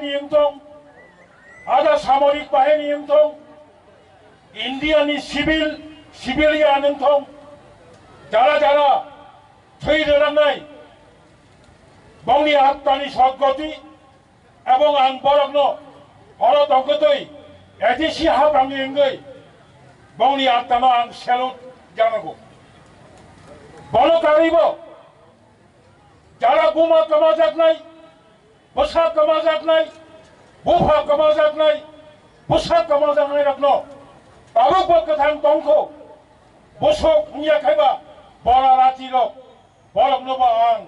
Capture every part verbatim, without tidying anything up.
ni wngthong, ada samorik bahini wngthong, India ni civil, civilian wngthong, jara jara thwi rwrwngnai, bongni attani sodgoti, ebong ang borokno oro tongkotwi A D C haprangni wngwi bongni attano ang salute janago. Bono karwibo jara buma kwmajaknai, bwsa kwmajaknai, bupha kwmajaknai, bwsa kwmajaknairokno tabukbo kwthang tongkho, bwswk wngya khaiba bora ratirok, boroknobo ang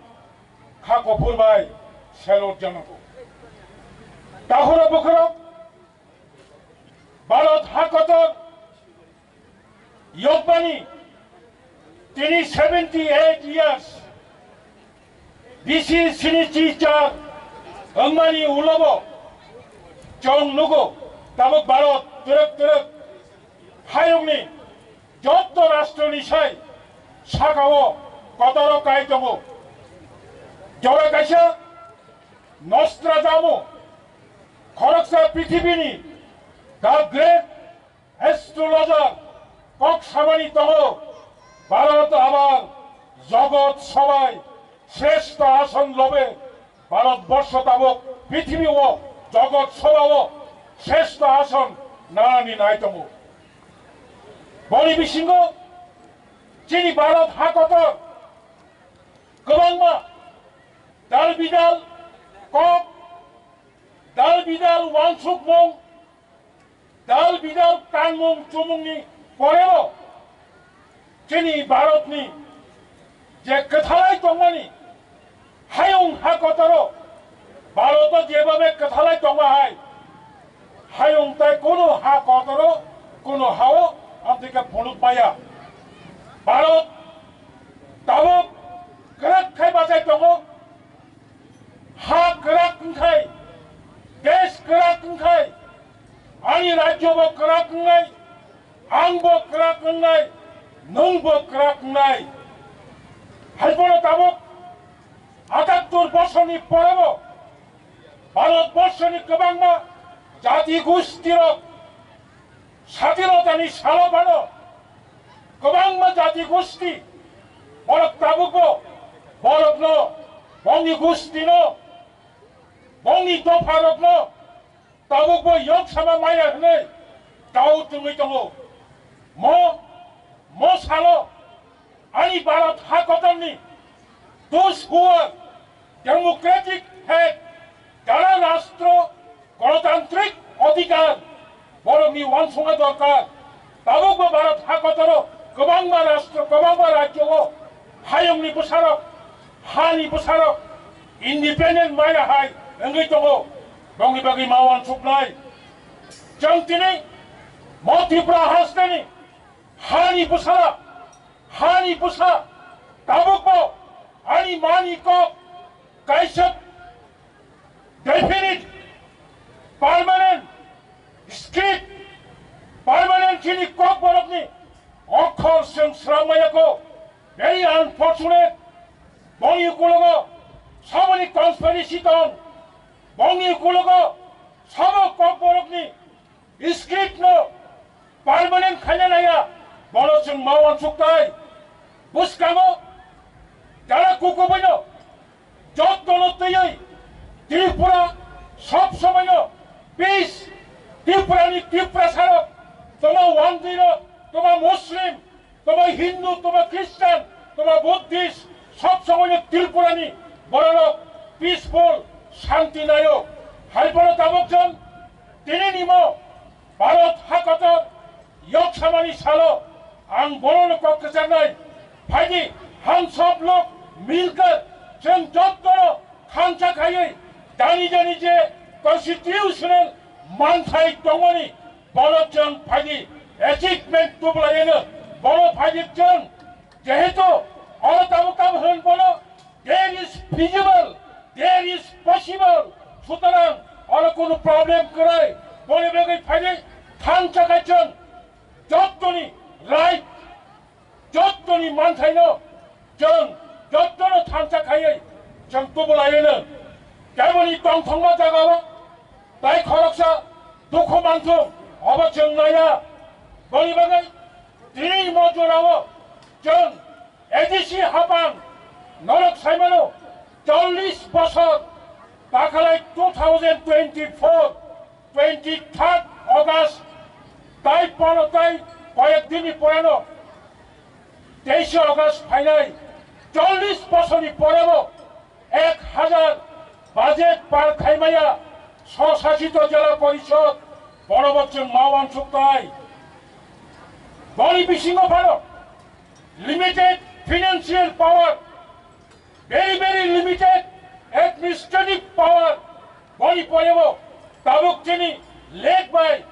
kha kuphur bai salute janago. Takhoro bwkhorok Bharat hakotor yokbani tini seventy eight years bisi sini chi char wngmani ulobo chwng nugo tabuk Bharat twrwk twrwk hayungni jotto rashtroni sai sakao kotoro kai tongo. Jora kaisa Nostradamus khoroksa prithibini the great astrologer kok samani tongo, Bharat abar jogot sobai shrestho ason lobe, Bharat borsho tabuk prithibi o jogot soba o shrestho ason nanani nai tongo. Boni bisingo chini Bharat hakotor kwbangma dal bidal kok, dal bidal wansukmung, dal bidal tangmung chumungni porebo chini Bharatni je kwthalai tongmani hayung ha kotoro Bharat o jebabe kwthalai tongma hai hayung tai kunu ha kotoro kunu hao amtike phunuk maya. Bharat tabuk kwrak khai bachai tongo. Ha kwrak wngkhai, desh kwrak wngkhai, ani rajyo bo kwrak wngnai, ang bo kwrak wngnai, nwng bo kwrak wngnai. Haiphano tabuk atattur bosorni porebo Bharat borsoni kwbangma jati gustirok Sadinotani salo phano kwbangma jati gusti borok tabukbo borokno, bongni gustino, bongni dopharokno tabukbo yok sama maya hwnwi tau tongwi tongo. Mo, mo salo ani Bharat ha kotorni those who are democratic faith, jara rastro, gonotantrik odhikar, borokni wansukna dorkar. Tabukbo Bharat ha kotoro kwbangma rastro, kwbangma rajyo o hayungni bwsarok, hani bwsarok independent maya hai wngwi tongo, bongni bagwi ma wansuknai. Chwng tini mo Tripura hasteni hani bwsarok, hani bwsa tabukbo ani mani kok kaisa definite permanent script, permanent chini kok borokni okhor chwng srammayako. Very unfortunate. Bongni ukulogo samani conspiracy tong, bongni ukulogo samo kok borokni script no permanent khaina naya, bono chwng ma wansuktai. Bwskango jara kukubuino jottono twiwi Tripura sob somoino peace, Tripurani Tiprasarok, toma Wangdino, toma Muslim, toma Hindu, toma Christian, toma Buddhist, sob somoino Tripurani bororok peaceful, shanti nayo. Haiphano tabuk chwng tini nimo Bharat hakotor yok samani salo ang bono kok kwcharnai. Phaidi, ham sob lok milkar chwng jottono thansa khaiwi jani jani je constitutional manthai tongmani bono chwng phaidi achievement tubulaiyano. Bono phaidi chwng jehetu oro tabuk tabuk hwn bono there is feasible, there is possible. Sutorang oro kunu problem kwrwi. Boni bagwi phaidi thansa kaichwng jottoni right, jottoni manthaino chwng jottono thansa khaiwi chwng tubulaiyano. Keboni tongthokma jagao Tai khoroksa dukhu manthung, obo chwng naiya. Boni bagwi tini mo jorao chwng A D C hapang norok saimano chollish bosor, takhalai two thousand twenty-four, twenty-third August, tai pono tai koyek dinni poreno teishe August phainai chollish bosorni porebo ek hajar budget par khaimaya swsasito jela porishod, bonobo chwng ma uansuk tai. Boni bisingo phano limited financial power, very, very limited administrative power. Boni porebo tabuk chini lek bai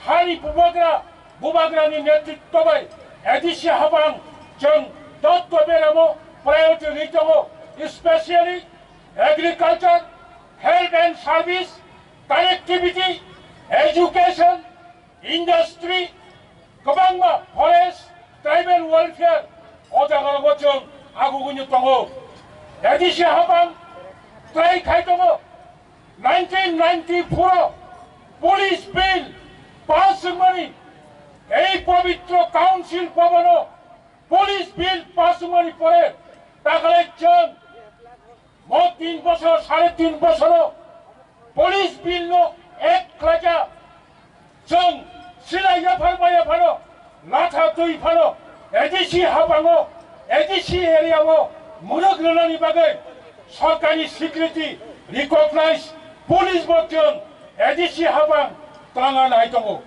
hani bubagra, bubagrani netritto bai A D C hapang chwng dotto beramo priority ri tongo, especially agriculture, health and service, connectivity, education, industry, kwbangma forest, tribal welfare, o jagao chwng agugwino tongo. A D C hapang try khai tongo. Nineteen ninety-four o police bill pass wngmani, ei pobitro council bhabono police bill pass wngmani pore takhalai chwng mo tin bosor, sare tin bosoro police bill no ek khlaikha. Chwng silai yaphar bai yapharo latha twi phano A D C hapango, A D C area o mwrwk rwnani bagwi sorkarni security recognize police bo chwng A D C hapang twlangna nai tongo.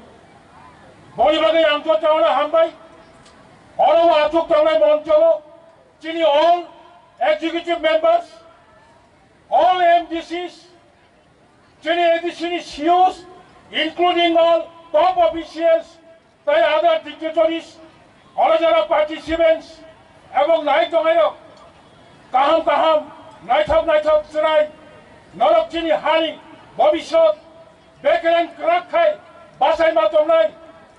Boni bagwi ang jotono hambai. Oro o achuk tongnai moncho o chini all executive members, all M D Cs, chini A D C ni C Os, including all top officials, tai other dignitaries, oro jora participants, ebong nai tongnai rok, kaham kaham, naithok naithok chwrai, norok chini hani bobisot bekereng kwrak khai bachai ma tongnai,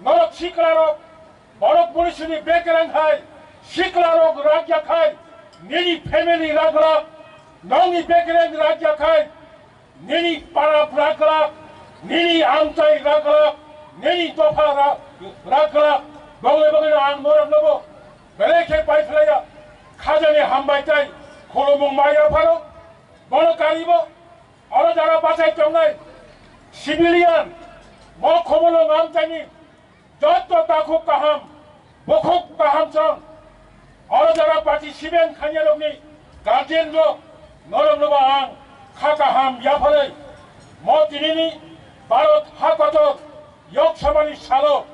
norok sikla rok, borok bwrwi sini bekereng hai sikla rok rakya khai, nini family raglak, nongni bekereng rakya khai, nini para raglak, nini amchai raglak, nini dopha ra-, raglak, bongni bagwino ang noroknobo belai khe pai phlaiya, khajani hambai tai khulumung maya pharo, bono karibo, oro jara bachai tongnai civilian, mo khumulwng amchaini jotto takhuk kaham, bukhuk kaham chwng. Oro jora participant khainai rokni guardian rok norok nobo ang kha kaham yapharwi mo tinini Bharat ha kotor Lok Sabhani salo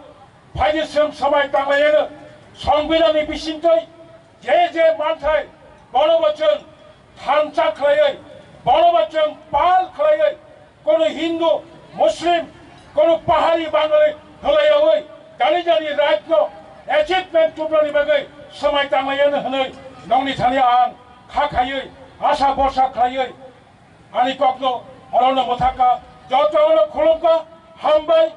phaidi chwng swmai tanglaiyano Songbidanni bisingtwi je je manthai bono bo chwng thansa khlaiwi, bono bo chwng pal khlaiwi, kono Hindu, Muslim, kono Pahari, Bangali hwlaiyawi jani jani right-no achievement tubunani bagwi swmai tanglaiyano hwnwi nongni thani ang kha khaiwi, asa bhorsa khlaiwi ani kokno orono mwthakha. Jotono khulumkha, hambai.